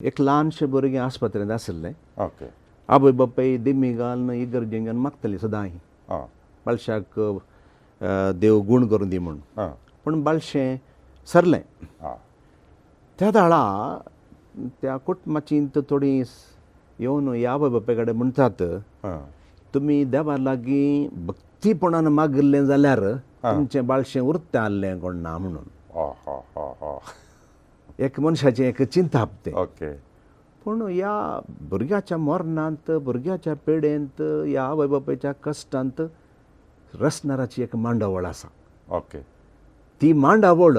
एक ल्हानशें भुरगें आस्पत्रेंत आशिल्लें. आवय बापूय दिमी घालून इगर्जेन घेवन मागतालीं सदांय बाळशाक देव गूण करून दी म्हूण. पूण बाळशें सरलें. त्या दाळा त्या कुटुंबाची थोडीं येवन ह्या आवय बापाय कडेन म्हणटात, तुमी देवा लागीं भक्तीपणान मागिल्लें जाल्यार तुमचें बाळशें उरता आहलें कोण ना म्हणून. हा हा हा हा एक मनशाचें एक चिंताप तें. पूण ह्या भुरग्याच्या मरणांत, भुरग्याच्या पेडेंत, ह्या आवय बापायच्या कश्टांत रसणाराची एक मांडावळ आसा. ती मांडावळ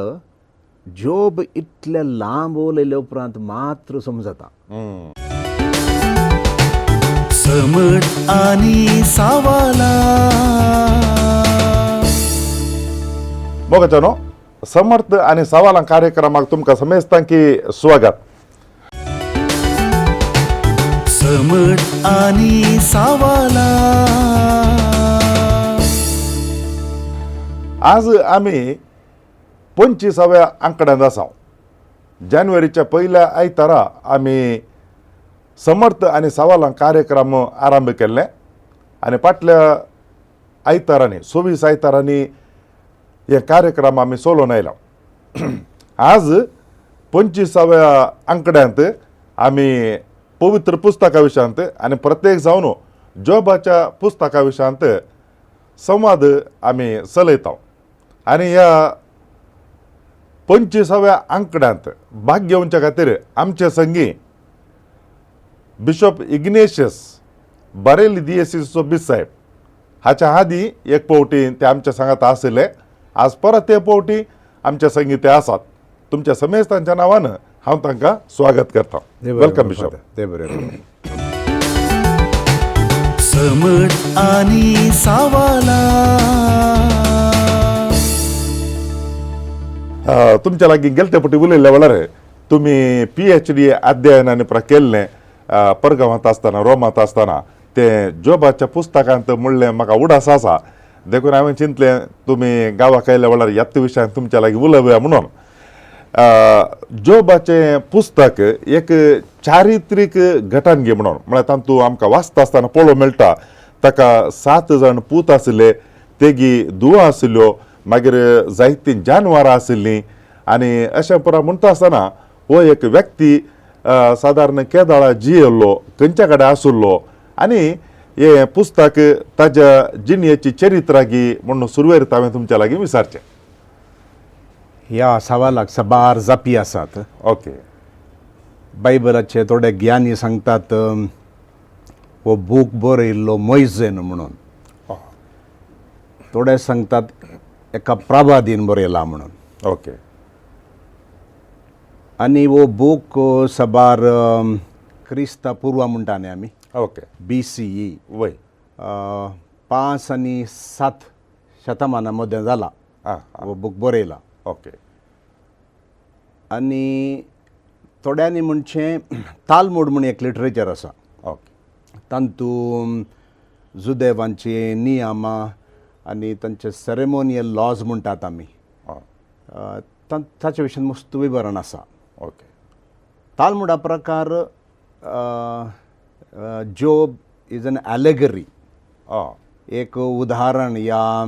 जोब इतले लांब उलयले उपरांत मात्र समजता. समट आनी सावाला. मोगाच्यानो, समर्थ आनी सवालां कार्यक्रमाक तुमकां समेस्तांकी स्वागत. समट आनी सावाला. आज आमी 25व्या आंकड्यांत आसा. जानेवारीच्या पयल्या आयतारा आमी समर्थ आनी सवालां कार्यक्रम आरंभ केल्ले आनी फाटल्या आयतारांनी 26 आयतारांनी हे कार्यक्रम आमी चलोवन आयला. आज 25व्या आंकड्यांत आमी पवित्र पुस्तका विशयांत आनी प्रत्येक जावन जोबाच्या पुस्तका विशयांत संवाद आमी चलयता. आनी ह्या 25व्या आंकड्यांत भाग घेवच्या खातीर आमचे संगी बिशॉप इग्नेशियस बारेली दियेसीचो बीस साहेब हाच्या आदीं एक फावटी ते आमच्या सांगात आशिल्ले, आज परत ते फावटी आमच्या संगी ते आसात. तुमच्या समेस्तांच्या नांवान हांव तांकां स्वागत करता. Welcome bishop. ते बरें. समट आनी सावाला. तुमच्या लागीं गेलते फावटी उलयल्ल्या वेळार तुमी PhD अध्ययन आनी केल्लें परगांवांत आसतना, रोमांत आसतना, तें जोबाच्या पुस्तकांत म्हणलें म्हाका उडास आसा, देखून हांवें चिंतलें तुमी गांवाक आयल्या वेळार ह्याच विशयान तुमच्या लागीं उलोवया म्हणून. जोबाचें पुस्तक एक चारित्रीक घटनगी म्हणून, म्हळ्यार तातूंत आमकां वाचता आसतना पळोवंक मेळटा ताका 7 जाण पूत आशिल्ले, तेगी दुवां आशिल्ल्यो, मागीर जायतीं जानवरां आशिल्लीं. आनी अशें पुरा म्हणटा आसतना हो एक व्यक्ती सादारण केदाळा जियेल्लो, खंयच्या कडेन आशिल्लो आनी हें पुस्तक ताज्या जिणेची चरित्रागी म्हणून सुरवेर हांवें तुमच्या लागीं विचारचें. ह्या सवालाक साबार जापी आसात. बायबलाचे थोडे ज्ञानी सांगतात हो बूक बरयल्लो मोयजेन म्हणून, थोडे सांगतात एका प्रभादीन बरयला म्हणून. आनी हो बूक साबार क्रिस्ता पूर्वा म्हणटा न्ही आमी, BCE, वय 5 आनी 7 शतमाना मदें जाला हो बूक बरयला. आनी थोड्यांनी म्हणचें तालमूड म्हूण एक लिटरेचर आसा, तातूंत जुदेवांची नियमां आनी तांचे सेरेमोनियल लॉज म्हणटात आमी, ताचे विशीं मस्त विवरण आसा. तालमुडा प्रकार जोब is an allegory, एक उदाहरण या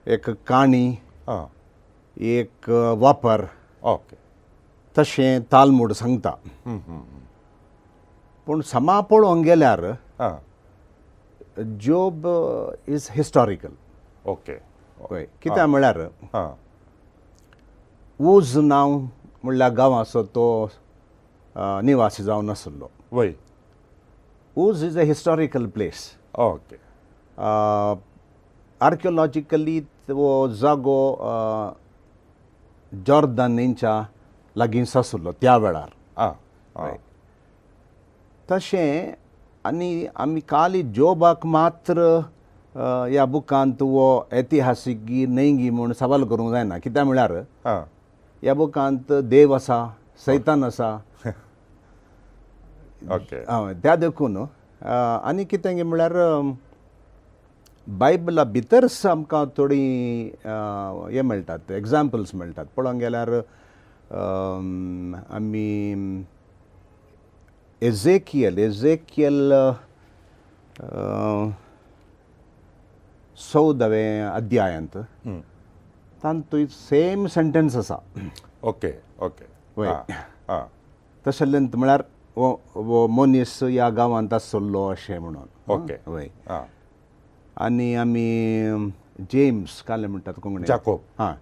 एक काणी, एक वापर, तशें तालमूड सांगता. पूण समा पळोवंक गेल्यार जोब is historical. हय, कित्याक म्हळ्यार ऊज नांव म्हणल्यार गांवाचो तो निवासी जावन आशिल्लो. Uz is a historical place. Archaeologically हो जागो जॉर्दन न्हंयच्या लागींच आशिल्लो त्या वेळार. तशें आनी आमी खाली जोबाक मात्र ह्या बुकांत हो ऐतिहासीक गी न्हय गी म्हूण सवाल करूंक जायना. कित्याक म्हळ्यार ह्या बुकांत देव आसा, सैतान आसा. हय, त्या देखून आनी कितें गी म्हळ्यार बायबला भितरच आमकां थोडीं हें मेळटात, एग्जाम्पल्स मेळटात. पळोवंक गेल्यार आमी एझेकियल एझेकियल 14वें अध्यायांत तातूंत सेम सेंटेन्स आसा. ओके ओके वय. आं तशें म्हळ्यार हो हो मनीस ह्या गांवांत आसलो अशें म्हणून. ओके. वय. आं आनी आमी जेम्स काले म्हणटात कोंकणी, जाकोब. हां,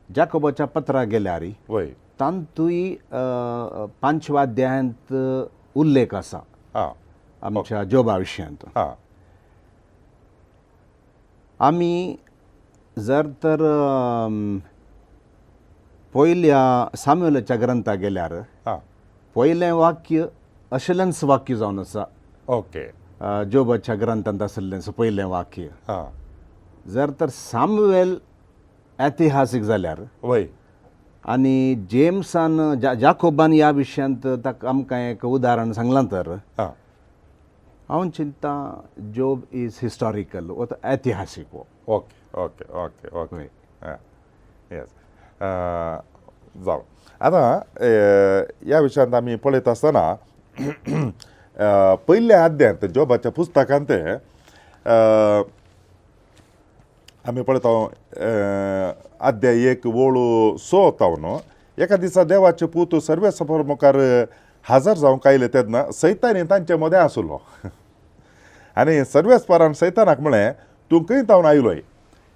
जाकोबाच्या पत्राक गेल्यार वय तातूंय 5व्या अध्यायांत उल्लेख आसा आं आमच्या जोबा विशयांत. आं आमी जर तर पयल्या सामुएलाच्या ग्रंथा गेल्यार आं पयलें वाक्य अशेलेंच वाक्य जावन आसा. ओके. जोबाच्या ग्रंथांत आशिल्लेंच पयलें वाक्य. आं जर तर सामुएल ऐतिहासीक जाल्यार वय आनी जेम्सान जाकोबान ह्या विशयांत ताका आमकां एक उदाहरण सांगलां तर आं हांव चिंता जोब is historical हो तो ऐतिहासीक हो. ओके ओके ओके ओके वय. येस, जावं. आतां ह्या विशयांत आमी पळयता आसतना पयल्या अध्यायांत जोबाच्या पुस्तकांत आमी पळयता अध्याय 1 ओळ 6 तावन एका दिसा देवाचे पूत सर्वेसपर मुखार हजर जावंक आयले तेन्ना सैतानी तांचे मदें आसलो आनी सर्वेस्परान सैतानाक म्हळें, तूं खंय तावन आयलोय?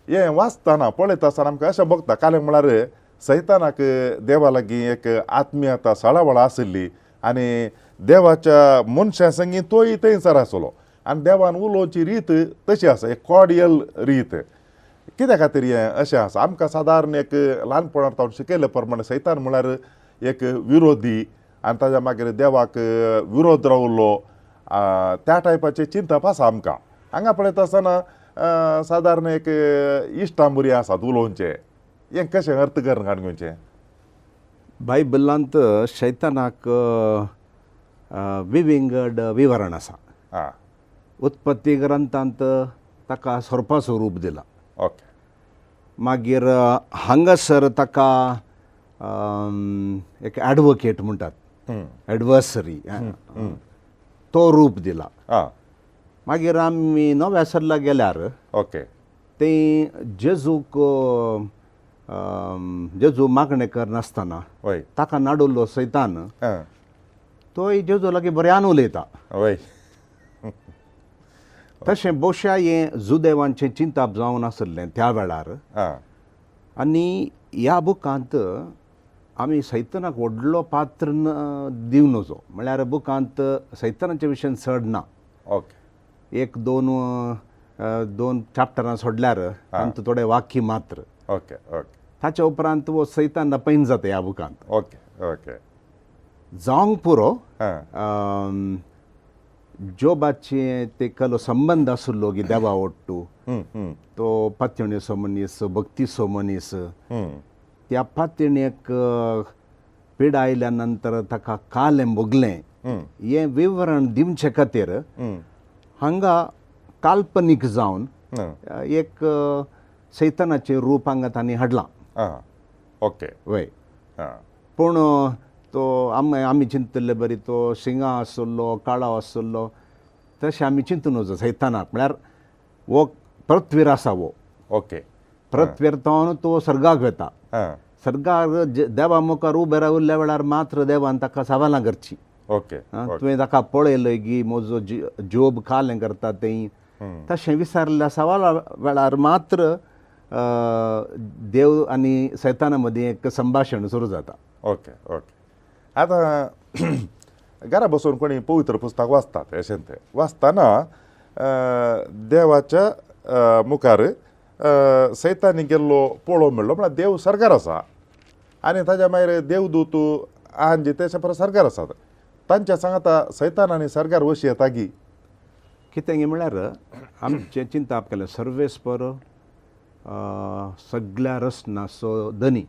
हें वाचतना पळयता आसतना आमकां अशें भोगता, कालें म्हळ्यार सैतानाक देवा लागीं एक आत्मीयता सळावळा आशिल्ली आनी देवाच्या मनशां संगी तोय थंयसर आसलो आनी देवान उलोवची रीत तशी आसा, एक कॉर्डियल रीत. कित्या खातीर हें अशें आसा? आमकां सादारण एक ल्हानपणार सावन शिकयल्ले प्रमाणे सैतान म्हळ्यार एक विरोधी आनी ताज्या मागीर देवाक विरोध रावलो, त्या टायपाचें चिंतप आसा आमकां. हांगा पळयता आसतना सादारण एक इश्टां बरी आसात उलोवचें, हें कशें अर्थ करून काडून घेवचें? बायबलांत शैतानाक विविंगड विवरण आसा. आं उत्पत्ती ग्रंथांत ताका सोरपाचो रूप दिला. ओके. मागीर हांगासर ताका एक एडवोकेट म्हणटात, एडवर्सरी, तो रूप दिला. आं मागीर आमी नव्या सरला गेल्यार ओके ते जेजूक जेजू मागणें करनासतना वय ताका नाडुल्लो सैतान आं तोय जेजू लागीं बऱ्यान उलयता. वय तशें बोशा हें जुदेवांचें चिंताप जावन आसलें त्या वेळार. आं आनी ह्या बुकांत आमी सैतनाक व्हडलो पात्र दिवं नजो, म्हळ्यार बुकांत सैतनाच्या विशयान चड ना. ओके. एक दोन दोन चॅप्टरां सोडल्यार तांतूं थोडे वाक्य मात्र. Okay okay. ताच्या उपरांत हो सैतान नपैन जाता ह्या बुकांत. Okay okay. जावंक पुरो. आं जोबाचे ते कलो संबंद आशिल्लो की देवा ओट्टू, तो पात्यणेचो मनीस, भक्तीचो मनीस, त्या पात्यणेक पिडा आयल्या नंतर ताका कालें भोगलें हें विवरण दिवचे खातीर हांगा काल्पनीक जावन एक सैतानाचें रूप हांगा तांणी हाडलां. आं ओके. वय. आं पूण तो आमी आमी चिंतिल्ले बरी तो शिंगा आसलो, काळो आसलो, तशें आमी चिंतून वचो सैतानाक, म्हळ्यार हो पृथ्वीर आसा हो. ओके. पृथ्वीर तो तो सर्गाक वता. आं सर्गार देवा मुखार उबे राविल्ल्या वेळार मात्र देवान ताका सवालां करची. ओके. तुवें ताका पळयलें की म्हजो जोब कालें करता तें, तशें विचारल्या सवाला वेळार मात्र देव आनी सैताना मदीं एक संभाशण सुरू जाता. Okay okay. आतां घरा बसून कोणी पवित्र पुस्तक वाचतात अशें तें वाचतना देवाच्या मुखार सैतानी गेल्लो पळोवंक मेळ्ळो, म्हळ्यार देव सरकार आसा आनी ताज्या मागीर देवदूत आनी तेच्या परस सरकार आसात, तांच्या सांगाता सैतान आनी सरकार वशी येता गी? कितें म्हळ्यार आमचें चिंताप केलें सर्वेस्पर सगळ्या रचनाचो धनी,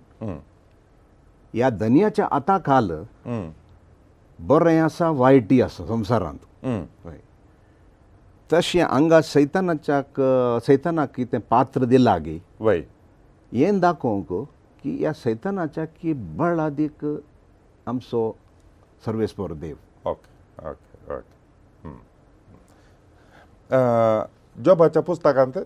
ह्या धनयाच्या हाता खाल बरें आसा वायटय आसा संवसारांत. हय, तशें हांगा सैतानाच्याक सैतानाक कितें पात्र दिलां गी वय हें दाखोवंक की ह्या सैतानाच्या की बळादीक आमचो सर्वेस्पर देव. Okay okay. ओके. जोबाच्या पुस्तकांत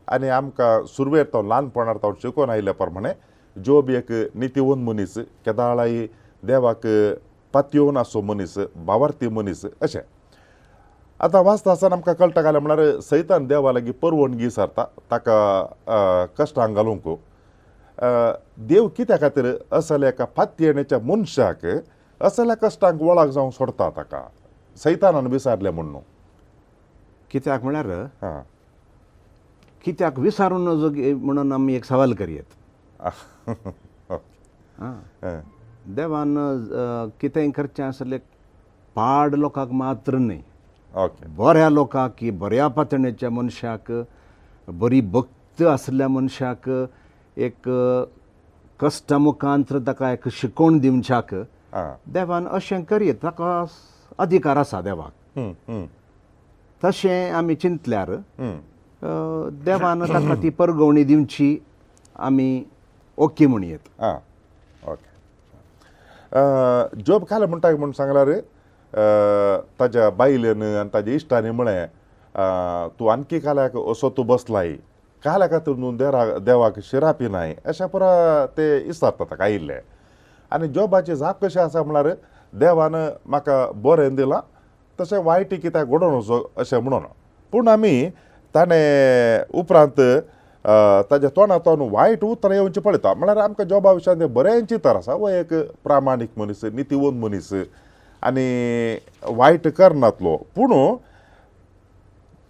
आनी आमकां सुरवेर तो ल्हानपणार तो शिकोवन आयिल्ल्या प्रमाणे जोब एक नितीवंत मनीस, केदाळाय देवाक पातयेवन आसचो मनीस, भावार्थी मनीस अशें. आतां वाचता आसतना आमकां कळटा घालें म्हळ्यार सैतान देवा लागीं परवणगी सारता ताका कश्टांक घालूंक. देव कित्या खातीर असल्या एका पातयेणेच्या मनशाक असल्या कश्टांक वळख जावंक सोडता ताका सैतानान विसारलें म्हूण न्हू? कित्याक म्हळ्यार कित्याक विसारून नजो म्हणून आमी एक सवाल करयेत. देवान कितेंय करचें आसलें पाड लोकांक मात्र न्हय, बऱ्या लोकांक की बऱ्या पातणेच्या मनशाक, बरी भक्त आसल्या मनशाक एक कश्टा मुखांत ताका एक शिकोवण दिवच्याक देवान अशें करयेत, ताका अधिकार आसा देवाक. तशें आमी चिंतल्यार देवान ताका ती परगवणी दिवची आमी ओके म्हणयेत. ओके. जोब खालें म्हणटा म्हूण सांगल्यार ताज्या बायलेन आनी ताज्या इश्टांनी म्हळें तूं आणखी काल्याक असो तूं बसलाय, काल्या खातीर तूं देवाक शिरापी नाय अशें पुरा ते इसारता ताका आयिल्ले. आनी जोबाची जाप कशी आसा म्हळ्यार देवान म्हाका बरें दिलां तशें वायट कित्याक घडोवन वचो अशें म्हणून. पूण आमी ताणें उपरांत ताज्या तोंडांतल्यान वायट उतरां येवचीं पळयता. म्हळ्यार आमकां जोबा विशयान बरें चिंतर आसा, हो एक प्रामाणीक मनीस, नितीवंत मनीस आनी वायट करनातलो. पूण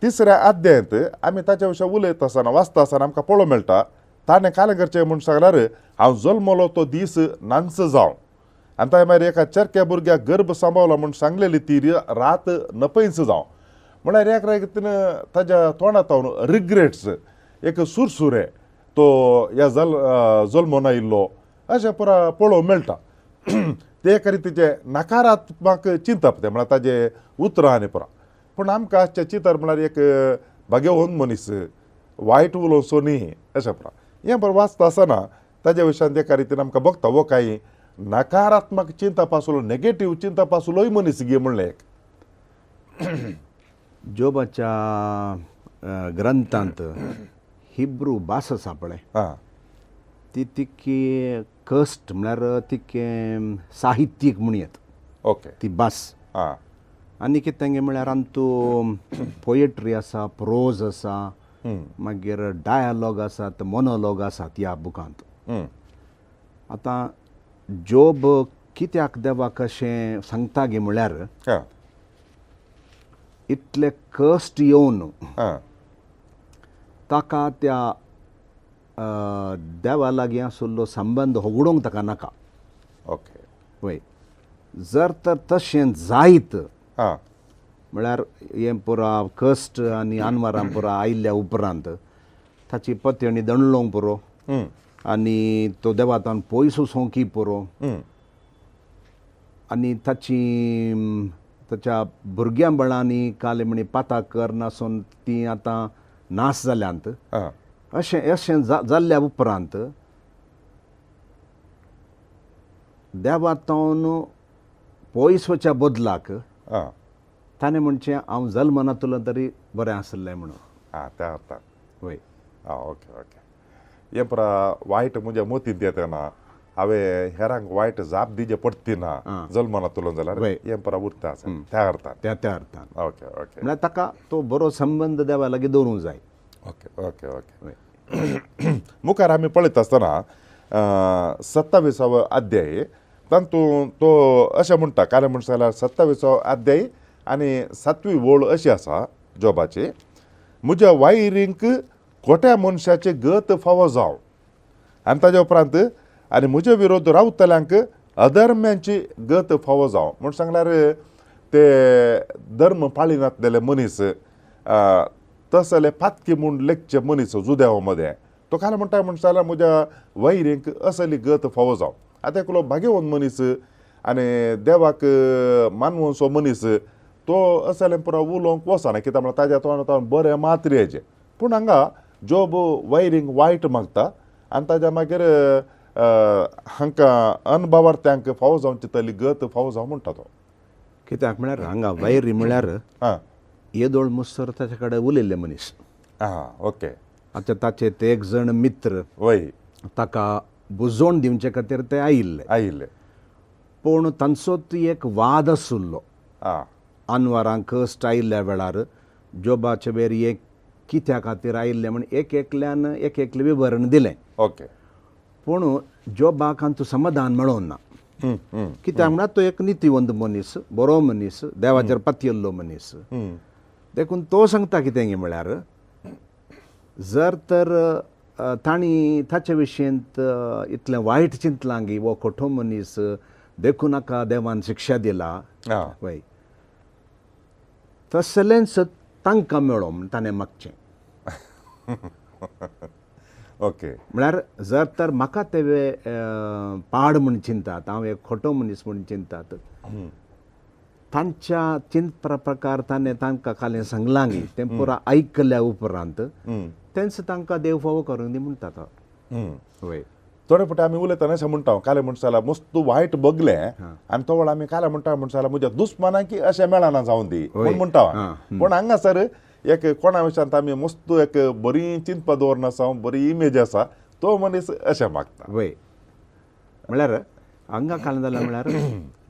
तिसऱ्या अध्यायांत आमी ताच्या विशीं उलयता आसतना वाचता आसतना आमकां पळोवंक मेळटा ताणें कालें करचें म्हूण सांगल्यार हांव जल्मलो तो दीस नांच जावं आनी ताणें मागीर एका चरक्या भुरग्याक गर्भ सांबावलो म्हूण सांगलेली ती रात नपयच जावं. म्हळ्यार एक रितीन ताज्या तोंडांतल्यान रिग्रेट्स, एक सुरसुरे तो ह्या जल्मून आयिल्लो अशें पुरा पळोवंक मेळटा. ते एका रितीचें नकारात्मक चिंतप तें म्हळ्यार ताजें उतरां आनी पुरा. पूण आमकां आसचें चिंतप म्हळ्यार एक भाग्यवंत मनीस, वायट उलोवचो न्ही अशें पुरा. हें बरें वाचता आसतना ताज्या विशयान एका रितीन आमकां बघता हो कांय नकारात्मक चिंतप आसलो, नेगेटीव चिंतप आसलोय मनीस गे म्हणलें एक. जोबाच्या ग्रंथांत हिब्रू भास आसा पळय, ती तितकी कश्ट म्हळ्यार तितकें साहित्यीक म्हणयेत ओके ती भास. आनी कितें म्हळ्यार आमतू पोएट्री आसा, प्रोज आसा, मागीर डायलॉग आसात, मोनोलॉग आसात ह्या बुकांत. आतां जोब कित्याक देवाक अशें सांगता गे म्हळ्यार इतले कश्ट येवन ताका त्या देवा लागीं आशिल्लो संबंद होगडूंक ताका नाका. ओके वय जर तर तशें जायत म्हळ्यार हें पुरा कश्ट आनी आनवारां पुरा आयिल्ल्या उपरांत ताची पत्यणी दणलोंक पुरो आनी तो देवातान पयस वचोंकी पुरो आनी ताची ताच्या भुरग्यां बळांनी काल म्हणी पाताक करनासून ती आतां नाश जाल्यांत. अशें अशें जाल्ल्या उपरांत देवातावन पयस वच्या बदलाक ताणें म्हणचें हांव जल्मनातलो तरी बरें आसलें म्हणून. त्या अर्थान वय. Okay okay. हें पुरा वायट म्हज्या मतींत येता ना, हांवें हेरांक वायट जाप दिवचे पडटी ना जल्मनातलो जाल्यार हें पुरा उरता आसा त्या अर्थान. त्या त्या अर्थान. Okay okay. म्हळ्यार ताका तो बरो संबंद देवा लागीं दवरूंक जाय. Okay okay okay. मुखार आमी पळयता आसतना 27वो अध्याय तातूंत तो अशें म्हणटा, कारण म्हणटा जाल्यार 27वो अध्याय आनी 7वी ओळ अशी आसा जोबाची, म्हज्या वायरींक खोट्या मनशाचे गत फावो जावं आनी ताज्या उपरांत आनी म्हजे विरोध रावतल्यांक अधर्म्यांची गत फावो जावं. म्हूण सांगल्यार ते धर्म पाळिनातलेले मनीस तसले पातकी म्हूण लेखचे मनीस जुदेवा मदें तो काल म्हणटा म्हण जाल्यार म्हज्या वैरींक असली गत फावो जावं. आतां एकलो भाग्यवंत मनीस आनी देवाक मानवनसो मनीस तो असलें पुरो उलोवंक वचना, कित्याक म्हळ्यार ताज्या तोंडांत बरें मात्र येचें. पूण हांगा जोब वैरींक वायट मागता आनी ताज्या मागीर हांकां अनभावार्थ्यांक फावो जावची तली गत फावो जावं म्हणटा तो. कित्याक म्हळ्यार हांगा वैरी म्हळ्यार येदोळ मुसर ताचे कडेन उलयल्ले मनीस. आं, ओके. आतां ताचे ते एक जण मित्र वय ताका बुजोवन दिवचे खातीर ते आयिल्ले. आयिल्ले. पूण तांचो एक वाद आशिल्लो. आनवारांक कश्ट आयिल्ल्या वेळार जोबाचे वेर एक कित्या खातीर आयिल्लें म्हण एक एकल्यान एक एकलें विवरण दिलें. ओके. पूण जोबाक हातूंत समाधान मेळोंक ना. कित्याक म्हळ्यार तो एक नितीवंत मनीस, बरो मनीस, देवाचेर पातयेल्लो मनीस. देखून तो सांगता कितें म्हळ्यार जर तर तांणी ताचे विशयंत इतलें वायट चिंतलां की हो खोटो मनीस देखून नाका देवान शिक्षा दिला, वय तसलेंच तांकां मेळो म्हण ताणें मागचें. ओके. म्हळ्यार जर तर म्हाका ते पाड म्हूण चिंतात, हांव एक खोटो मनीस म्हूण चिंतात, तांच्या चिंतपा प्रकार ताणें तांकां कालें सांगलां गी तें पुरा आयकल्या उपरांत तेंच तांकां देव फावो करूंक दी म्हणटा तो. वय. थोडे फावटी आमी उलयतना अशें म्हणटा, काले म्हणटा जाल्यार मस्त वायट बगलें आनी तो वेळ आमी काले म्हणटा म्हणटा जाल्यार म्हज्या दुस्मानाक अशें मेळना जावन दी म्हूण म्हणटा. पूण हांगासर एक कोणा विशयांत आमी मस्त एक बरी चिंतपा दवरना आसा, बरी इमेज आसा, तो मनीस अशें मागता. वय. म्हळ्यार हांगा कालें जाल्यार म्हळ्यार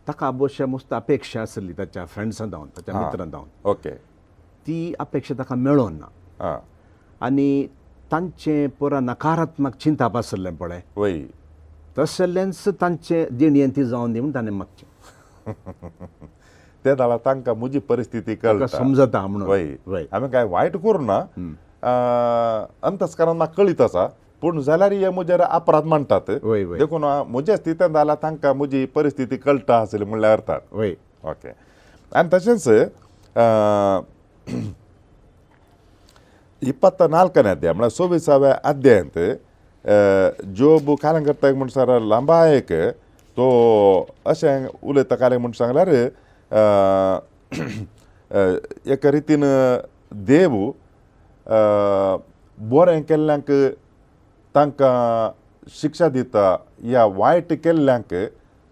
ताका अबश्य मस्त अपेक्षा आसली ताच्या फ्रेंड्सां धावन, ताच्या मित्रां धावन. ओके. ती अपेक्षा ताका मेळोन ना आनी तांचें पुरा नकारात्मक चिंतप आसलें पळय वय तसलेंच तांचे जिणेंत ती जावन दी म्हूण ताणें मागचें. ते जाल्यार तांकां म्हजी परिस्थिती कळटा, समजता म्हणून. वय. वय. आमी कांय वायट करूं ना, अंतस्करान म्हाका कळीत आसा, पूण जाल्यार हे म्हजेर अपराध मांडटात. देखून म्हज्या स्थितीन जाल्यार तांकां म्हजी परिस्थिती कळटा आसली म्हणल्यार अर्थात. वय. ओके. आनी तशेंच 24ನೇ अध्याय म्हळ्यार 26व्या अध्यायांत जोब कालें करता म्हण सर लांबायक तो अशें उलयता. कालें म्हण सांगल्यार एका रितीन देव बरें केल्ल्यांक तांकां शिक्षा दिता या वायट केल्ल्यांक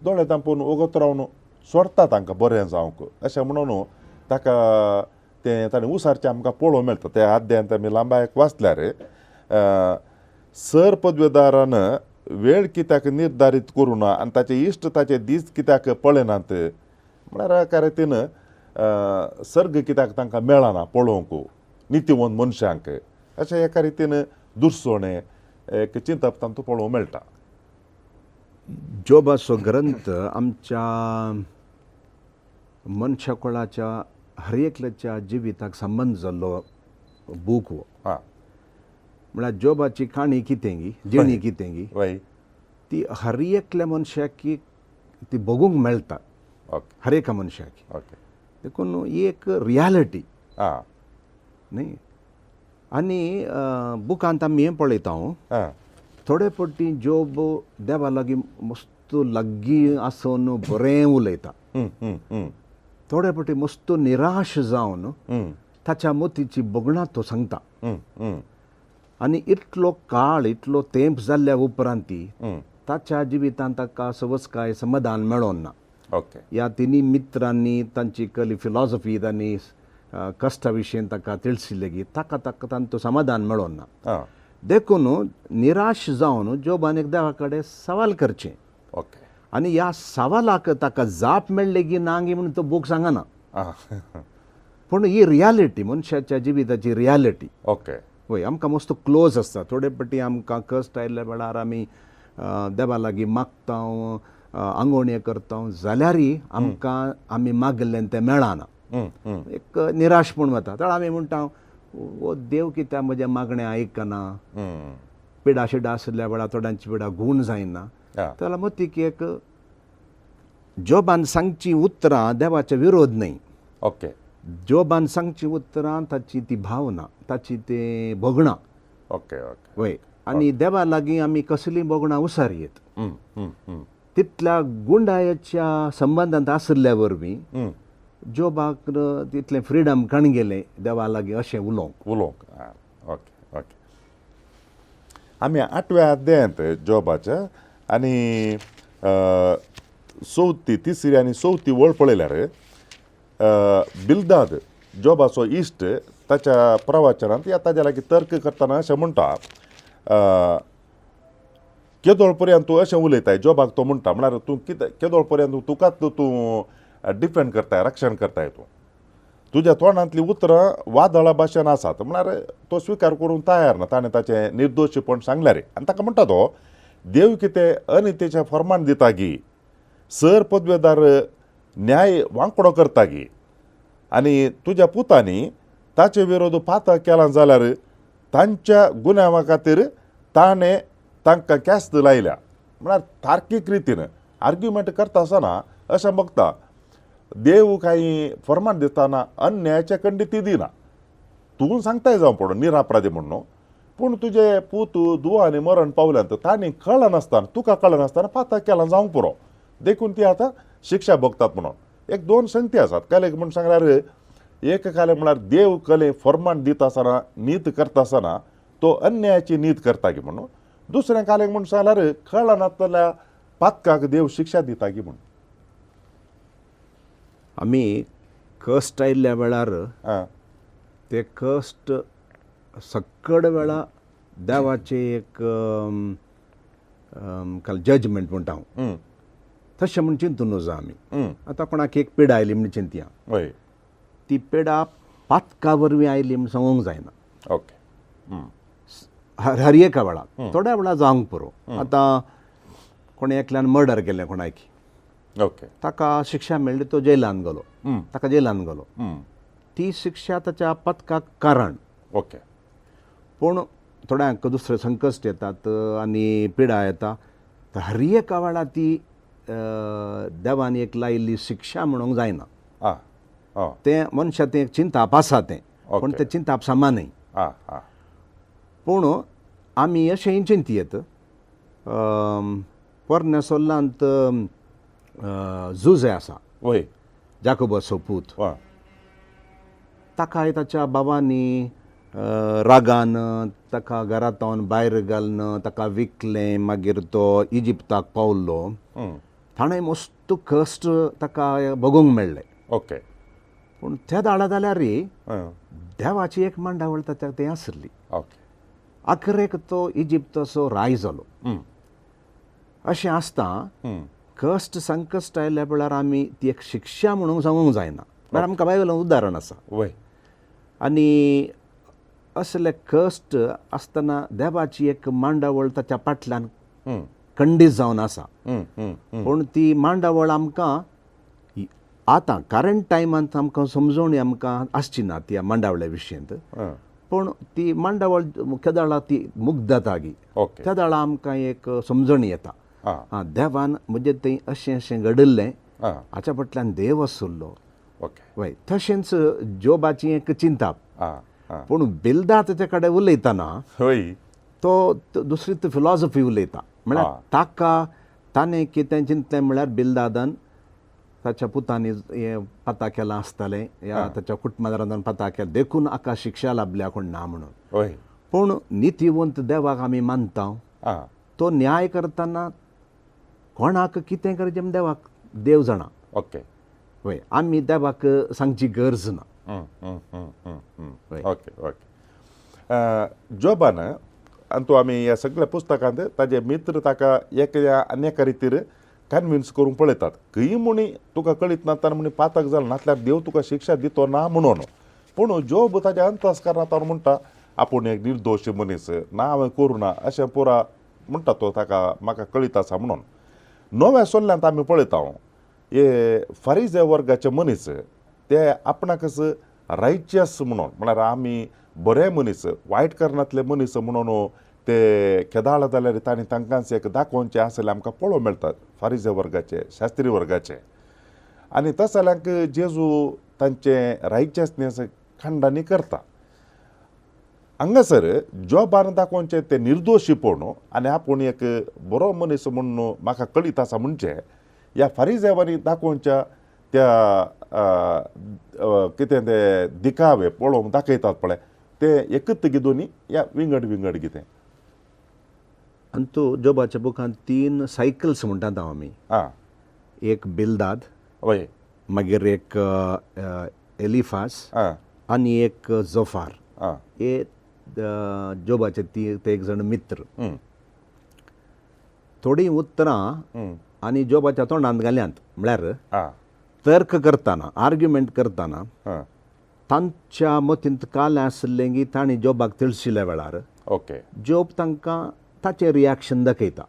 दोळे तांपून वगत रावन सोडटा तांकां बरें जावंक अशें म्हणून ताका तें ताणें उसारचें आमकां पळोवंक मेळटा. त्या अध्यायांत आमी लांबायक वाचल्यार सर पदवेदारान वेळ कित्याक निर्धारीत करूं ना आनी ताचे इश्ट ताचे दीस कित्याक पळयनात म्हळ्यार एका रितीन सर्ग कित्याक तांकां मेळना पळोवंक नितीवंत मनशांक अशें एका रितीन दुरसोणें एक चिंतप तांतूं पळोवंक मेळटा. जोबाचो ग्रंथ आमच्या मनशाकुळाच्या हर एकल्याच्या जिविताक संबंद जाल्लो बूक हो. म्हळ्यार जोबाची काणी कितें, जिणी कितें, ती हर एकल्या मनशाक ती बघूंक मेळटा, हर एका मनशाक. देखून ही एक रियालिटी न्ही. आनी बुकांत आमी हें पळयता, थोडे फावटी जोब देवा लागीं मस्त लागीं आसून बरें उलयता, थोडे फावटी मस्त निराश जावन ताच्या मतीची भोगणां तो सांगता. आनी इतलो काळ इतलो तेंप जाल्ल्या उपरांत ताच्या जिवितांत ताका सवसकाय समाधान मेळोन ना. ह्या तिनी मित्रांनी तांची कली फिलॉसॉफी तांणी कश्टा विशयन ताका तिळसिल्लें की ताका ताका तांचो समाधान मेळोन ना. देखून निराश जावन जोबान एक देवा कडेन सवाल करचें. आनी ह्या सवालाक ताका जाप मेळ्ळी की ना गी म्हणून तो बूक सांगना, पूण ही रियालिटी मनशाच्या जिविताची रियालिटी. ओके. वय आमकां मस्त क्लोज आसता. थोडे फावटी आमकां कश्ट आयिल्ल्या वेळार आमी देवा लागीं मागता, आंगोवण्यो करता, जाल्यारय आमकां आमी मागिल्लें तें मेळना, एक निराशपण वता. तर आमी म्हणटा हो देव कित्याक म्हजें मागणें आयकना, पिडा शिडा आशिल्ल्या वेळार थोड्यांची पिडा गूण जायना. जाल्यार मतीक एक जोबान सांगची उतरां देवाचे विरोध न्हय. ओके. जोबान सांगची उतरां ताची ती भावना, ताची ती भोगणां. Okay okay. वय. आनी देवा लागीं आमी कसलीं भोगणां उसार येत तितल्या गुंडायेच्या संबंदांत आशिल्ल्या वरवीं जोबाक तितलें फ्रिडम कण गेलें देवा लागीं अशें उलोवंक उलोवंक. Okay okay. आमी 8व्या अध्यायांत जोबाच्या आनी चवथी, तिसरी आनी चवथी वळ पळयल्यार बिलदाद जोबाचो इश्ट ताच्या प्रवचनांत या ताज्या लागीं तर्क करतना अशें म्हणटा, केदोळ पर्यंत तूं अशें उलयताय, जोबाक तो म्हणटा, म्हळ्यार तूं कितें केदोळ पर्यंत तुकाच तूं डिफेंड करताय, रक्षण करताय, तूं तुज्या तोंडांतलीं उतरां वादळा भाशेन आसात, म्हळ्यार तो स्विकार करूंक तयार ना. ताणें ताचें निर्दोशीपण सांगल्यार आनी ताका म्हणटा तो देव कितें अनितेचें फर्मान दिता गी, सर पदवेदार न्याय वांकडो करता गी, आनी तुज्या पुतांनी ताचे विरोध पातक केला जाल्यार तांच्या गुन्यांवा खातीर ताणें तांकां ख्यास्त लायल्या. म्हळ्यार तार्कीक रितीन आर्ग्युमेंट करता आसतना अशें बगता देव कांय फर्मान दितना अन्यायाच्या खंडीत दिना, तूं सांगताय जावं पडो निरापराधी म्हण न्हू, पूण तुजे पूत दुवा आनी मरण पावल्यात तांणी कळनासतना तुका कळनासतना पातक केलां जावंक पुरो, देखून ती आतां शिक्षा भोगतात म्हणून. एक दोन संगती आसात. कलेक म्हूण सांगल्यार एक काले म्हळ्यार देव कले फर्मान दिता आसतना नीत करता आसतना तो अन्यायाची नीत करता की म्हणून, दुसऱ्या कालेक म्हूण सांगल्यार कळनासतल्या पातकाक देव शिक्षा दिता की म्हूण. आमी कश्ट आयिल्ल्या वेळार ते कश्ट सक्कड वेळा देवाचे एक जजमेंट म्हणटा हांव, तशें म्हूण चिंतून नजो आमी. आतां कोणाक एक पिडा आयली म्हूण चिंतया, ती पिडा पातका वरवीं आयली म्हूण सांगूंक जायना. ओके. हर एका वेळा थोड्या वेळा जावंक पुरो. आतां कोणें एकल्यान मर्डर केलें कोणाक, ओके, ताका शिक्षा मेळ्ळी, तो जेलान गेलो, ताका जेलान गेलो, ती शिक्षा ताच्या पथकाक कारण. ओके. पूण थोड्यांक दुसरे संकश्ट येतात आनी पिडा येता, तर हर एका वेळा ती देवान एक लायिल्ली शिक्षा म्हणूंक जायना. तें मनशा तें चिंताप आसा तें, पूण तें चिंताप सामा न्हय. पूण आमी अशेंय चिंतयेत, पोरण्या सोल्लांत जुजे आसा, वय, जाकोबाचो पूत, ताकाय ताच्या बाबांनी रागान ताका घरांत भायर घालून ताका विकलें, मागीर तो इजिप्ताक पावलो, ताणें मस्त कश्ट ताका भोगूंक मेळ्ळे. ओके. पूण त्या दाडा जाल्यार देवाची एक मांडावळ ताच्या तें आसली. ओके. अखरेक तो इजिप्ताचो राय जालो. अशें आसता कश्ट संकश्ट आयल्या वेळार आमी ती एक शिक्षा म्हणूंक सांगूंक जायना. म्हळ्यार आमकां बायबलान उदाहरण आसा. वय. आनी असले कश्ट आसतना देवाची एक मांडावळ ताच्या फाटल्यान खंडीत जावन आसा. पूण ती मांडावळ आमकां आतां करंट टायमांत आमकां समजवणी आमकां आसची ना त्या मांडावळ्या विशयंत. पूण ती मांडावळ केदाळा ती मुग्धतागी त्या दाळा आमकां एक समजणी येता, देवान म्हजें थंय अशें अशें घडिल्लें, हाच्या फाटल्यान देव आशिल्लो. वय. तशेंच जोबाची एक चिंताप. पूण बिल्दा ताचे कडेन उलयतना तो दुसरी फिलॉसॉफी उलयता. म्हळ्यार ताका ताणें कितें चिंतलें म्हळ्यार बिल्दादान ताच्या पुतांनी हें पता केलां आसतलें या ताच्या कुटुंबादारान पता केला देखून हाका शिक्षा लाभल्या कोण ना म्हणून. पूण नितीवंत देवाक आमी मानता, तो न्याय करतना कोणाक कितें करचें म्हण देवाक देव जाणा. ओके. वय. आमी देवाक सांगची गरज ना. ओके. ओके. जोबान आनी तो आमी ह्या सगळ्या पुस्तकांत ताजे मित्र ताका एक आनी एका रितीर कन्विन्स करूंक पळयतात, खंय म्हणी तुका कळीत नासतना म्हणी पातक जालें नासल्यार देव तुका शिक्षा दितो ना म्हणून. पूण जोब ताज्या अंतस्करणांत म्हणटा आपूण एक निर्दोश मनीस ना, हांवें करूं ना अशें पुरा म्हणटा तो, ताका म्हाका कळीत आसा म्हणून. नव्या सोल्ल्यांत आमी पळयता हे फारीजे वर्गाचे मनीस ते आपणाकच रायचियस म्हणून, म्हळ्यार आमी बरे मनीस वायट करनातले मनीस म्हणून ते केदाळ जाल्यार तांणी तांकांच एक दाखोवचें आसलें आमकां पळोवंक मेळटा फारीजे वर्गाचे शास्त्री वर्गाचे. आनी तसल्यांक जेजू तांचें रायचियसनेस खंडणी करता. हांगासर जोबान दाखोवचें तें निर्दोशीपण आनी आपूण एक बरो मनीस म्हणून म्हाका कळीत आसा म्हणचें ह्या फारीजेवांनी दाखोवच्या त्या कितें ते दिखावे पळोवंक दाखयतात पळय ते एकच गी या विंगड विंगड कितें. आनी तो जोबाच्या बुकांत 3 सायकल्स म्हणटात हांव आमी. एक बिलदाद, वय, मागीर एक एलिफास आनी एक जोफार, हे जोबाचे ती ते एक जण मित्र. थोडीं उतरां आनी जोबाच्या तोंडांत घाल्यांत, म्हळ्यार तर्क करतना, आर्ग्युमेंट करतना तांच्या मतींत कालें आसलें की तांणी जोबाक तिळशिल्या वेळार जोब तांकां ताचें रियाक्शन दाखयता.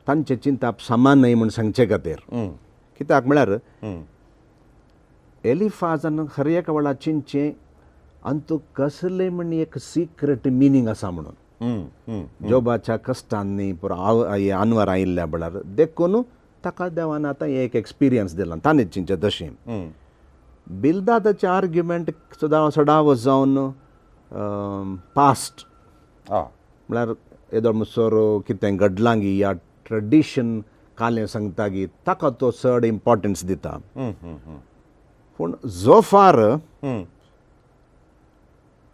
तांचें चिंताप समान न्हय म्हूण सांगचे खातीर. कित्याक म्हळ्यार एलिफाजान हर एका वेळार चिंतचें आनी कसलें म्हण एक सिक्रेट मिनींग आसा म्हणून जोबाच्या कश्टांनी पुरो आनवर आयिल्ल्या वेळार, देखून ताका देवान आतां एक एक्सपिरियन्स दिला, ताणें चिंतचें तशें. बिलदादाचें आर्ग्युमेंट सदां सदांच जावन पास्ट म्हळ्यार येदोळ मुसोर कितें घडलां गी या ट्रेडिशन कालें सांगता गी ताका तो चड इम्पोर्टन्स दिता. पूण जोफार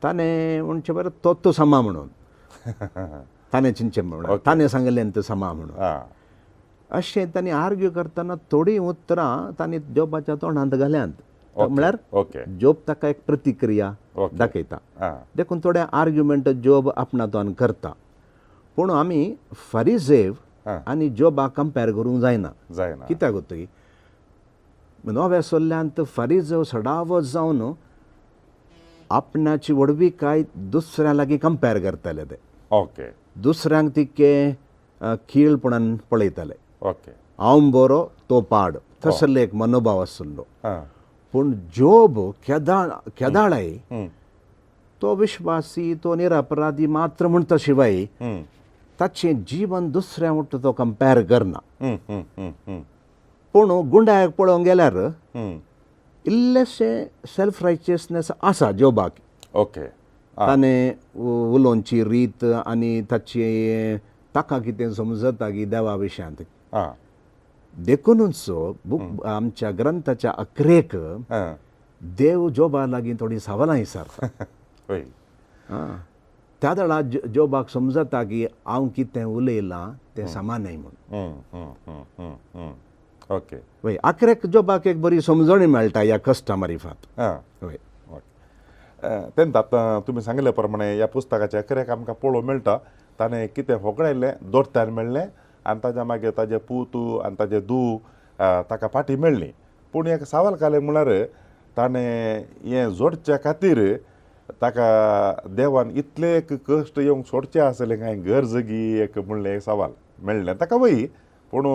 ताणें म्हणचें बरें तो तो समा म्हणून ताणें चिंतचें म्हणून ताणें सांगलें तें समा म्हणून अशें तांणी आर्ग्यू करतना थोडीं उतरां तांणी जोबाच्या तोंडांत घाल्यांत, म्हळ्यार जोब ताका एक प्रतिक्रिया दाखयता. देखून थोडे आर्ग्युमेंट जोब आपणा तोंडान करता. पूण आमी फारिजेव आनी जोबाक कंपेर करूंक जायना. कित्याक जाता नव्या सोल्ल्यांत फारिजेव सदांच जावन आपणाची व्हडविकाय दुसऱ्या लागीं कंपेर करताले ते. दुसऱ्यांक तितके खीळपणान पळयताले. हांव बरो तो पाड तसले एक मनोभाव आसलो. पूण जोब केदाळाय तो विश्वासी, तो निरपराधी मात्र म्हणटा शिवाय ताचें जीवन दुसऱ्या म्हणटा तो कंपेर करना. पूण गुंडाक पळोवंक गेल्यार इल्लेशें सेल्फ रायचियसनेस आसा जोबाक. ताणें उलोवची रीत आनी ताची ताका कितें समजता की देवा विशयांत. देखुनूच बूक आमच्या ग्रंथाच्या अकरेक देव जोबा लागीं थोडीं सवालां विचारता. त्या वेळार जोबाक समजता की हांव कितें उलयलां तें समा न्हय म्हूण. वय आखरेक जोबाक एक बरी समजणी मेळटा ह्या कश्टा मारिफात. वय तेन्ना आतां तुमी सांगिल्ले प्रमाणे ह्या पुस्तकाच्या अकरेक आमकां पळोवंक मेळटा ताणें कितें होगडायलें दोडत्यान मेळ्ळें आनी ताज्या मागीर ताजे पूत आनी ताजे धूव ताका फाटी मेळ्ळी. पूण एक सवाल घालें म्हळ्यार ताणें हें जोडच्या खातीर ताका देवान इतले एक कश्ट येवंक सोडचें आसलें कांय गरज गी एक म्हणलें एक सवाल मेळ्ळें ताका. वय पूण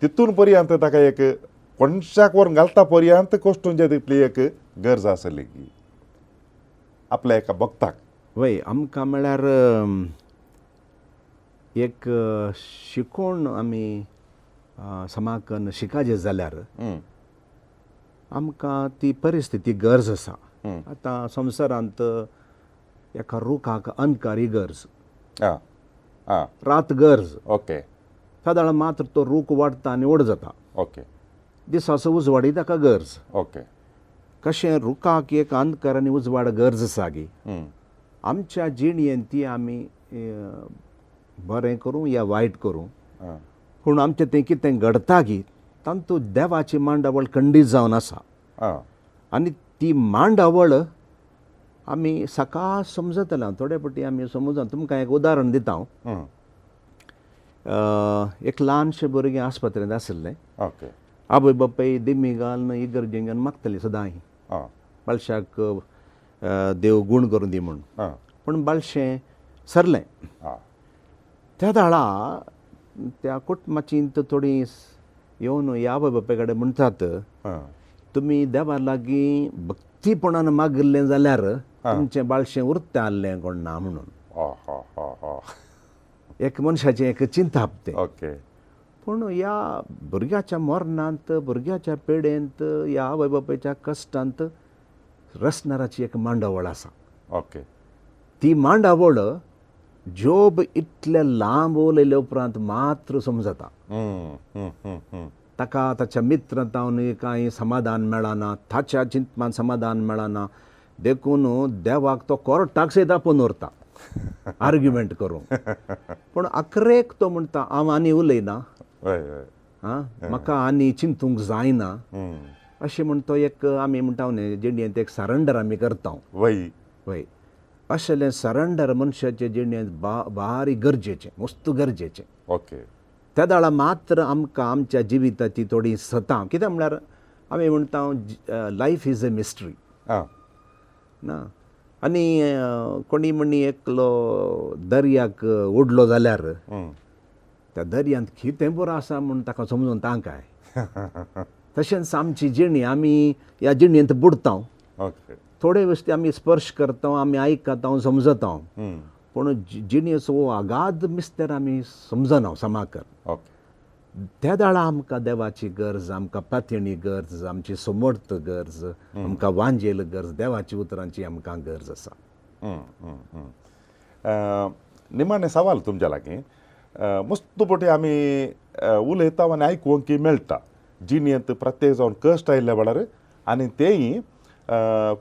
तितून पर्यंत ताका एक कोणशाक व्हरून घालता पर्यंत कश्टूंचे तितली एक गरज आसली की आपल्या एका भक्ताक. वय आमकां म्हळ्यार एक शिकोवन आमी समाकन शिकाजें जाल्यार आमकां ती परिस्थिती गरज आसा. आतां संवसारांत एका रुखाक अंधकारी गरज, रात गरज. सादारण मात्र तो रूख वाडटा आनी व्हड जाता. दिसाचो उजवाडी ताका गरज. कशें रुखाक एक अंधकार आनी उजवाड गरज आसा गी आमच्या जिणेंत ती आमी बरें करूं या वायट करूं पूण आमचें तें कितें घडटा गी तातूंत देवाची मांडावळ खंडीत जावन आसा. आनी ती मांडावळ आमी सकाळ समजतले थोडे फावटी आमी समजून. तुमकां एक उदाहरण दिता हांव. एक ल्हानशें भुरगें आस्पत्रेंत आशिल्लें. आवय बापूय दिमी घालून इगर्जेन घेवन मागतालीं सदांय बाळशाक देव गूण करून दी म्हूण. पूण बाळशें सरलें. त्या वेळा त्या कुटुंबाची थोडीं येवन ह्या आवय बापाय कडेन म्हणटात तुमी देवा लागीं भक्तीपणान मागिल्लें जाल्यार तुमचें बाळशें उरता आहलें कोण ना म्हणून. एक मनशाचें एक चिंताप तें. पूण ह्या भुरग्याच्या मरणांत, भुरग्याच्या पेडेंत, ह्या आवय बापायच्या कश्टांत रसणाराची एक मांडावळ आसा. ती मांडावळ जोब इतले लांब उलयले उपरांत मात्र समजता. ताका ताच्या मित्रांतावन कांय समाधान मेळना, ताच्या चिंतपान समाधान मेळना, देखून देवाक तो कोर्टाक सयत आपोवन व्हरता आर्ग्युमेंट करूंक. पूण अकरेक तो म्हणटा हांव आनी उलयना, आं, म्हाका आनी चिंतूंक जायना अशें म्हण तो एक आमी म्हणटा न्ही जिणेंत एक सरंडर आमी करता. वय. वय, अशें सरंडर मनशाचे जिणेंत भारी गरजेचें, मस्त गरजेचें. ओके. त्या दाळा मात्र आमकां आमच्या जिविताची थोडी सतां, कित्याक म्हणल्यार आमी म्हणटा लायफ is a mystery ना. आनी कोणी म्हणी एकलो दर्याक उडलो जाल्यार त्या दर्यांत कितें बरो आसा म्हूण ताका समजून तांकां. तशेंच आमची जिणी, आमी ह्या जिणेंत बुडता, थोडे वस्ती आमी स्पर्श करता, आमी आयकता, समजता, पूण जिणेचो हो अगाध मिस्तर आमी समजना समाकर. त्या दाळा आमकां देवाची गरज, आमकां पातयणी गरज, आमची समर्थ गरज, आमकां वांजेल गरज, देवाची उतरांची आमकां गरज आसा. निमाणें सवाल तुमच्या लागीं, मस्त पटी आमी उलयता आनी आयकूंक मेळटा जिणेंत प्रत्येक जावन कश्ट आयिल्ल्या वेळार, आनी तेय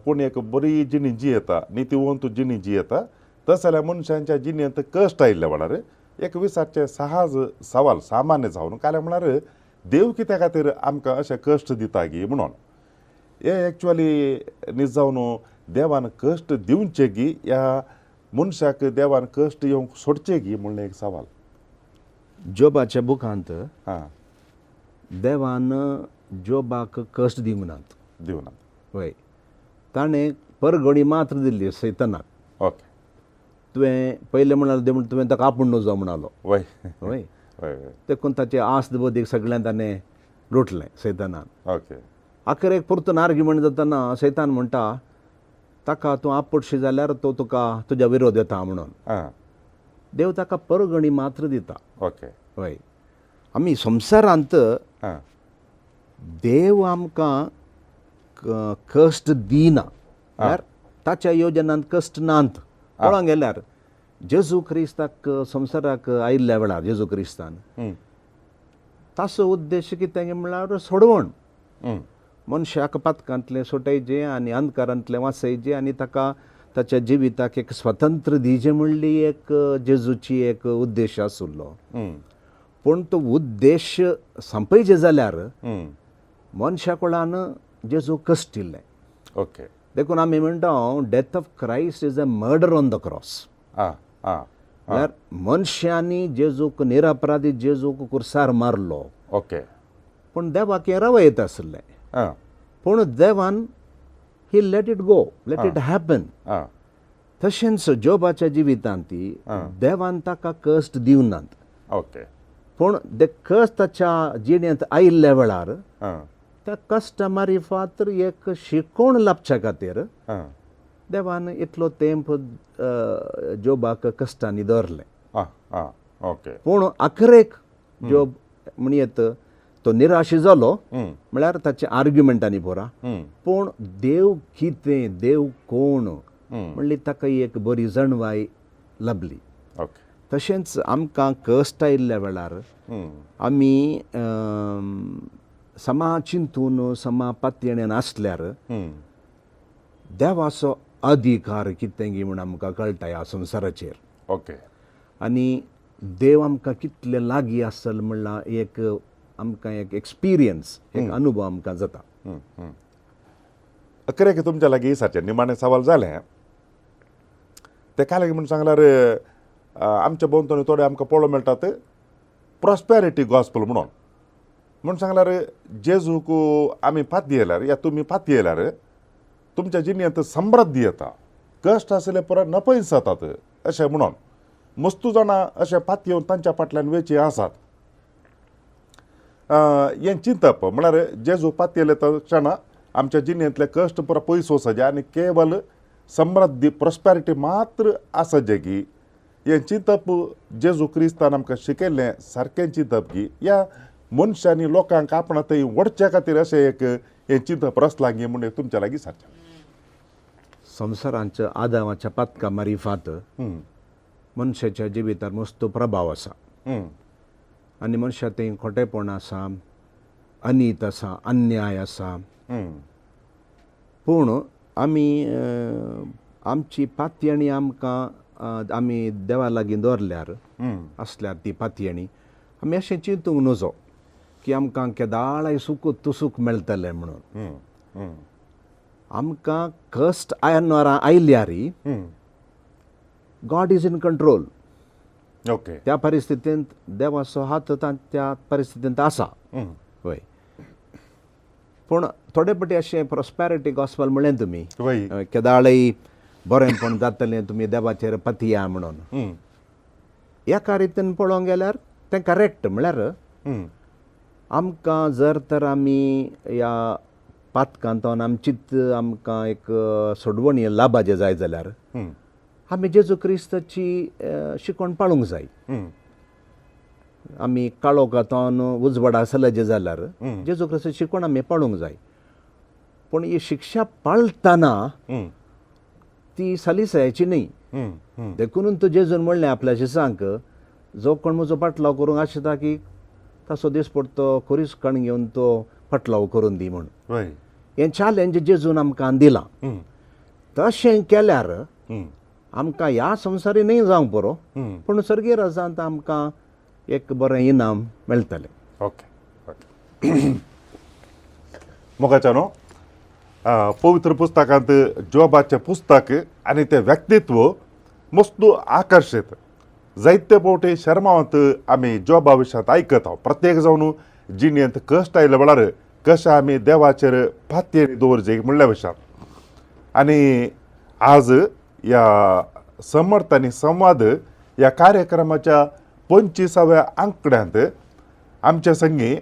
कोण एक बरी जिणी जियेता, नितीवंत जिणी जियेता, तस जाल्यार मनशांच्या जिणेंत कश्ट आयिल्ल्या वेळार एक विचारचें सहज सवाल सामान्य जावन काल्यार म्हळ्यार देव कित्या खातीर आमकां अशें कश्ट दिता गी म्हणून. हे एक्चुअली न्ही जावन देवान कश्ट दिवचे गी ह्या मनशाक देवान कश्ट येवंक सोडचे गी म्हणलें एक सवाल. जोबाच्या बुकांत देवान जोबाक कश्ट दिवंक नात, दिवना. वय, ताणें परगणी मात्र दिल्ली सैतनाक. ओके. तुवें पयलें म्हणालो देव तुवें ताका आपूण नजो म्हणालो. वय. वय. वय वय. देखून ताचें आस्त बदीक सगळ्यान ताणें लुटलें सैतानान. ओके. आखरेक परतून आर्ग्युमेंट जातना सैतान म्हणटा ताका तूं आपटशी जाल्यार तो तुका तुज्या विरोध येता म्हणून. देव ताका परगणी मात्र दिता. ओके. वय, आमी संवसारांत देव आमकां कश्ट दिना, म्हळ्यार ताच्या योजनांत कश्ट नात. पळोवंक गेल्यार जेजू क्रिस्ताक संवसाराक आयिल्ल्या वेळार जेजू क्रिस्तान ताचो उद्देश कितें म्हळ्यार सोडवण, मनशाक पातकांतलें सोटयचें आनी अंधकारांतलें वाचयचें आनी ताका ताच्या जिविताक एक स्वतंत्र दिवचें म्हणली एक जेजूची एक उद्देश आशिल्लो. पूण तो उद्देश संपयचे जाल्यार मनशा कोणान जेजू कश्टिल्लें. ओके. देखून आमी म्हणटा death of Christ is a murder on the cross. म्हळ्यार मनशांनी जेजूक, निरपराधी जेजूक कुर्सार मारलो. ओके. पूण देवाक हें रवयत आशिल्लें. पूण देवान he let it go, let it happen. तशेंच जोबाच्या जिवितांत ती देवान ताका कश्ट दिवनात. ओके. पूण ते कश्ट ताच्या जिणेंत आयिल्ल्या वेळार त्या कश्टा मारिफात एक शिकवण लाबच्या खातीर देवान इतलो तेंप जोबाक कश्टांनी दवरलें. ओके. पूण अखरेक जोब म्हणयेत तो निराश जालो, म्हळ्यार ताचे आर्ग्युमेंटांनी पुरा. पूण देव कितें, देव कोण म्हणली ताका एक बरी जाणवाय लाबली. ओके. तशेंच आमकां कश्ट आयिल्ल्या वेळार आमी समा चिंतून समा पातयेन आसल्यार देवाचो अधिकार कितें म्हूण आमकां कळटा ह्या संवसाराचेर. ओके. आनी देव आमकां कितले लागीं आसल म्हणल्यार एक आमकां एक एक्सपिरियन्स, एक अनुभव आमकां जाता. अकरेक तुमच्या लागीं सारचें निमाणें सवाल जालें तेका लागीं म्हूण सांगल्यार आमच्या भोंवतणी थोडे आमकां पळोवंक मेळटात प्रॉस्पेरिटी गॉस्पल म्हणून. म्हूण सांगल्यार जेजूक आमी पातयेल्यार या तुमी पातयेल्यार तुमच्या जिणेंत समृद्धी येता, कश्ट आसले पुराय नपयस जातात अशें म्हणून मस्तू जाणां अशें पातयेवन तांच्या फाटल्यान वेची आसात. हें चिंतप म्हळ्यार जेजू पातयेले क्षणा आमच्या जिणेंतले कश्ट पुरा पयस वचचे आनी केवल समृद्धी प्रॉस्पेरिटी मात्र आसचे की हें चिंतप जेजू क्रिस्तान आमकां शिकयल्लें सारकें चिंतप की ह्या मनशांनी लोकांक आपणा थंय ओडच्या खातीर अशें एक हें चिंतप रचलां गी म्हूण तुमच्या लागीं सारचें. संवसारांच्या आदावाच्या पातका मारिफात मनशाच्या जिवितार मस्त प्रभाव आसा. आनी मनशा थंय खोटेपण आसा, अनीत आसा, अन्याय आसा. पूण आमी आमची पातयणी आमकां आमी देवा लागीं दवरल्यार आसल्यार ती पातयणी आमी अशें चिंतूंक नजो की आमकां केदाळाय सुख तुसूक मेळटलें म्हणून. आमकां कश्ट आयनवारां आयल्यार God is in control. Okay. त्या परिस्थितींत देवाचो हात त्या परिस्थितींत आसा. वय, पूण थोडे फावटी अशें प्रॉस्पॅरिटी गॉस्पल म्हणलें तुमी, केदाळय बरेंपण जातलें तुमी देवाचेर पतिया म्हणून. एका रितीन पळोवंक गेल्यार तें करेक्ट, म्हळ्यार आमकां जर तर आमी ह्या पातकांतून आमचीच आमकां एक सोडवणी लाभाचें जाय जाल्यार आमी जेजू क्रिस्ताची शिकवण पाळूंक जाय. आमी काळोखांतून उजवाडा आसले जाल्यार जेजू क्रिस्ताची शिकवण आमी पाळूंक जाय. पूण ही शिक्षा पाळटना ती सालिसायची न्ही. देखून तो जेजून म्हणलें आपल्या शिसांक, जो कोण म्हजो पाटलाव करूंक आशिता की ताचो दिसपडतो खोरीस कण घेवन तो पाटलाव करून दी म्हूण. हें चॅलेंज जेजून आमकां दिलां. तशें केल्यार आमकां ह्या संवसारी न्हय जावंक पुरो, पूण सर्गीय राजांत आमकां एक बरें इनाम मेळटलें. Okay okay. मोगाच्या न्हू, पवित्र पुस्तकांत जोबाचें पुस्तक आनी तें व्यक्तित्व मस्त आकर्शीत. जायते फावटी शर्मांत आमी जोबा विशयांत आयकता. प्रत्येक जावन जिणेंत कश्ट आयले वेळार कशें आमी देवाचेर पातयेन दवरचे म्हणल्या विशयांत. आनी आज ह्या समर्थ आनी संवाद ह्या कार्यक्रमाच्या 25व्या आंकड्यांत आमच्या संगी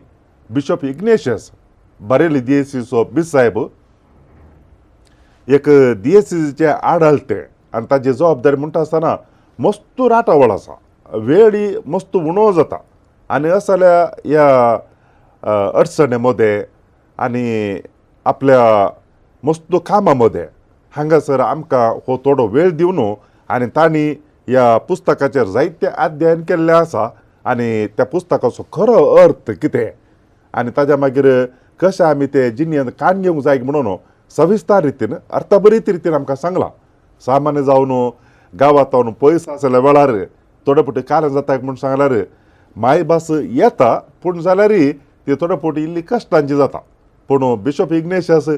बिशप इग्नेशियस बरेली दियेसीचो बिसायब एक दियेसीचें आडळटें आनी ताजी जबाबदारी म्हणटा आसतना मस्त राटावळ आसा, वेळी मस्त उणो जाता आनी असल्या ह्या अडचणे मदें आनी आपल्या मस्त कामां मदें हांगासर आमकां हो थोडो वेळ दिवन आनी तांणी ह्या पुस्तकाचेर जायते अध्ययन केल्लें आसा आनी त्या पुस्तकाचो खरो अर्थ कितें आनी ताज्या मागीर कशें आमी ते जिणेंत काण घेवंक जाय म्हणून सविस्तर रितीन अर्थभरीत रितीन आमकां सांगलां. सामान्य जावन गांवांत पयस आसल्या वेळार थोडे फावटी कारण जाता म्हूण सांगल्यार मायभास येता पूण जाल्यार ती थोडे फावटी इल्ली कश्टांची जाता. पूण बिशप इग्नेशियस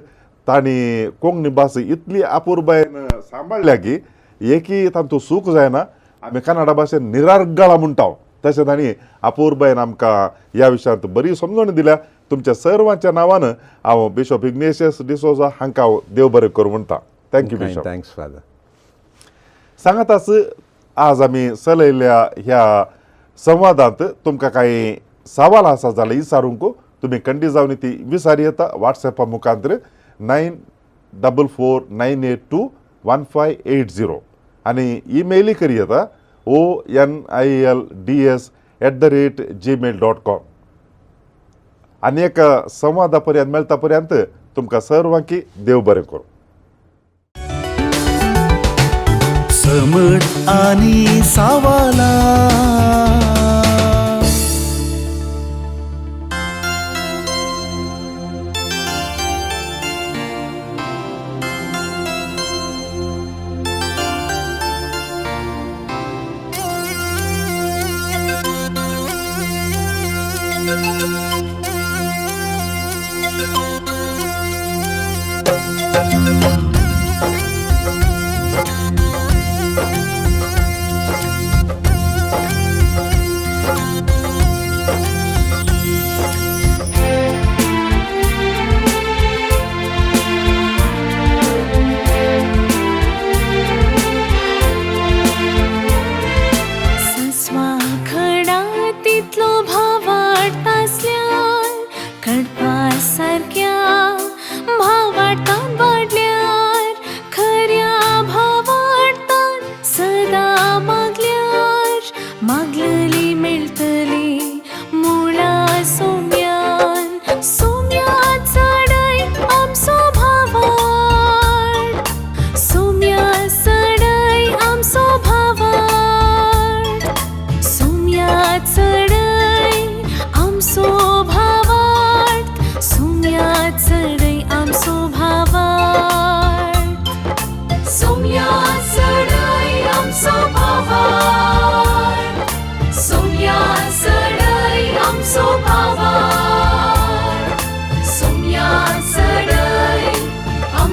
तांणी कोंकणी भास इतली अपुरबायेन सांबाळ्ळ्या की एकय तातूंत सूख जायना. आमी कन्नडा भाशेन निरार्गळा म्हणटा तशें तांणी अपुरबायेन आमकां ह्या विशयांत बरी समजणी दिल्या. तुमच्या सर्वांच्या नांवान हांव बिशप इग्नेशियस डिसोजा हांकां हांव देव बरें करूं म्हणटा. Thank you bishop. Thanks father. सांगाताच आज आमी चलयल्ल्या ह्या संवादांत तुमकां कांय सवाल आसा जाल्यार विचारूंक तुमी खंडीत जावन ती विचार येता वॉट्सॅपा मुखांतर 9449821580 आनी ईमेलय करी येता onilds@gmail.com. आनी एक संवादा पर्यंत मेळटा पर्यंत तुमकां सर्वांकी देव बरें करूं. समट आनी सावाला.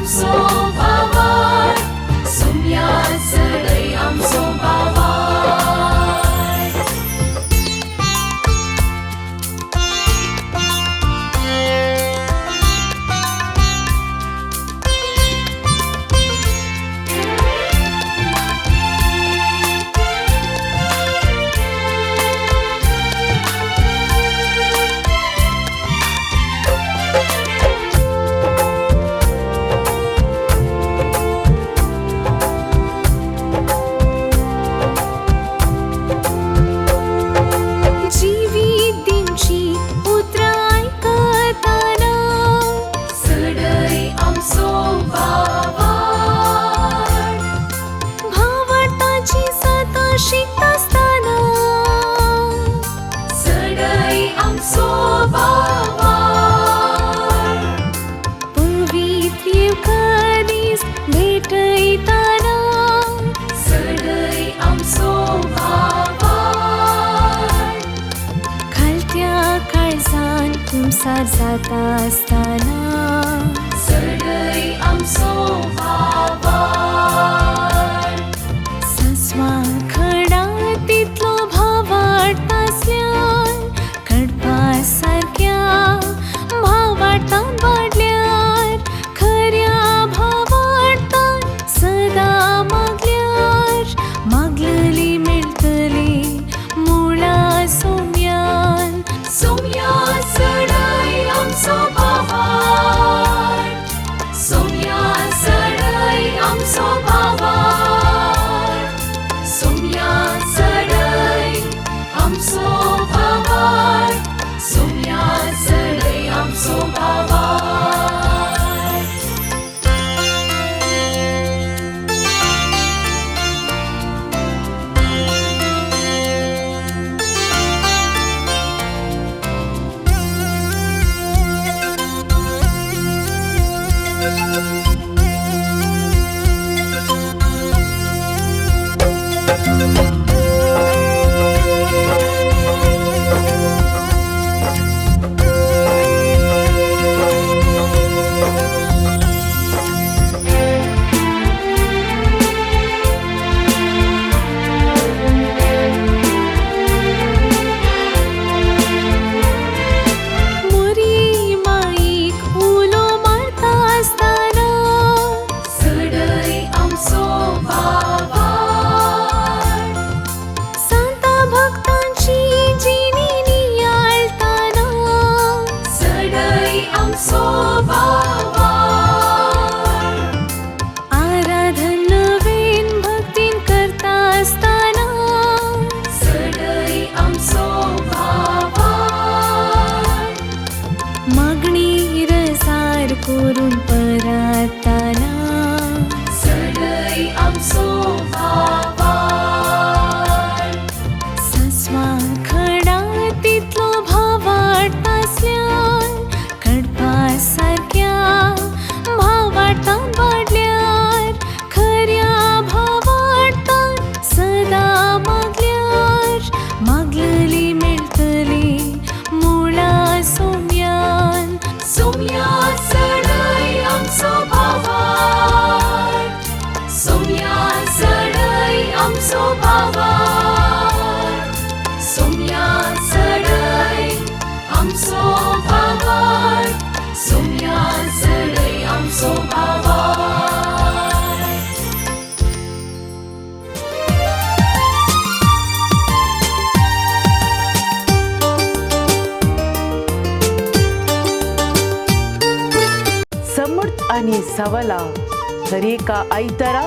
आमचो बाबाय, सोम्या चडय आमचो बाबाय. जिवीत दिवची उतरां आयकतना चडय आमचो बाबाय, भावार्थाची सतां शिकतासतना चडय आमचो बाबाय, पवित्र येवकारीस भेटयताना चडय आमचो बाबाय, खालत्या काळजान कुमसार जाता आसतना चडय आमचो बाबाय. सासवां खडा तितलो भावार्थ आसल्यार कडपा सारक्या भावार्थान वाडल्यार खऱ्या भावार्थान सदां मागल्यार मागलली मेळटली मुळा सोम्यान. सोम्या चडय आमचो बाबाय, सोम्या चडय आमचो बाबाय, सोम्या चडय आमचो बाबाय, सोम्या चडय आमचो बाबाय. मोरी माईक उलो मारता आसतना चडय आमचो बाबाय, सांता भक्तांची जिणी नियाळताना चडय आमचो बाबाय, आराधन नवीन भक्तीन करता आसतना चडय आमचो बाबाय, मागणी रजार करून पराताना चडय आमचो बाबाय. सासवां खडा तितलो भावार्थ आसल्यार कडपा सारक्या भावार्थान वाडल्यार खऱ्या भावार्थान सदां मागल्यार मागलली मेळटली मुळा सोम्यान. सोम्या चडय आमचो बाबाय, सोम्या चडय आमचो बाबाय, सोम्या चडय आमचो बाबाय, सोम्या चडय आमचो बाबाय. समर्थ आणि सवला दरेका आयतारा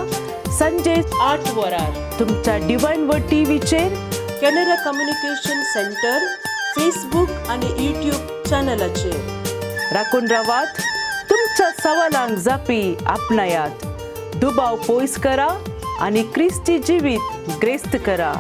संजे 8 वरार तुमच्या डिवायन व टीव्हीचेर कॅनरा कम्युनिकेशन सेंटर फेसबूक आणि यूट्यूब चॅनलाचेर. राखून रावात, तुमच्या सवालांक जापी आपणायात, दुबाव पयस करा आनी क्रिस्ती जिवीत ग्रेस्त करा.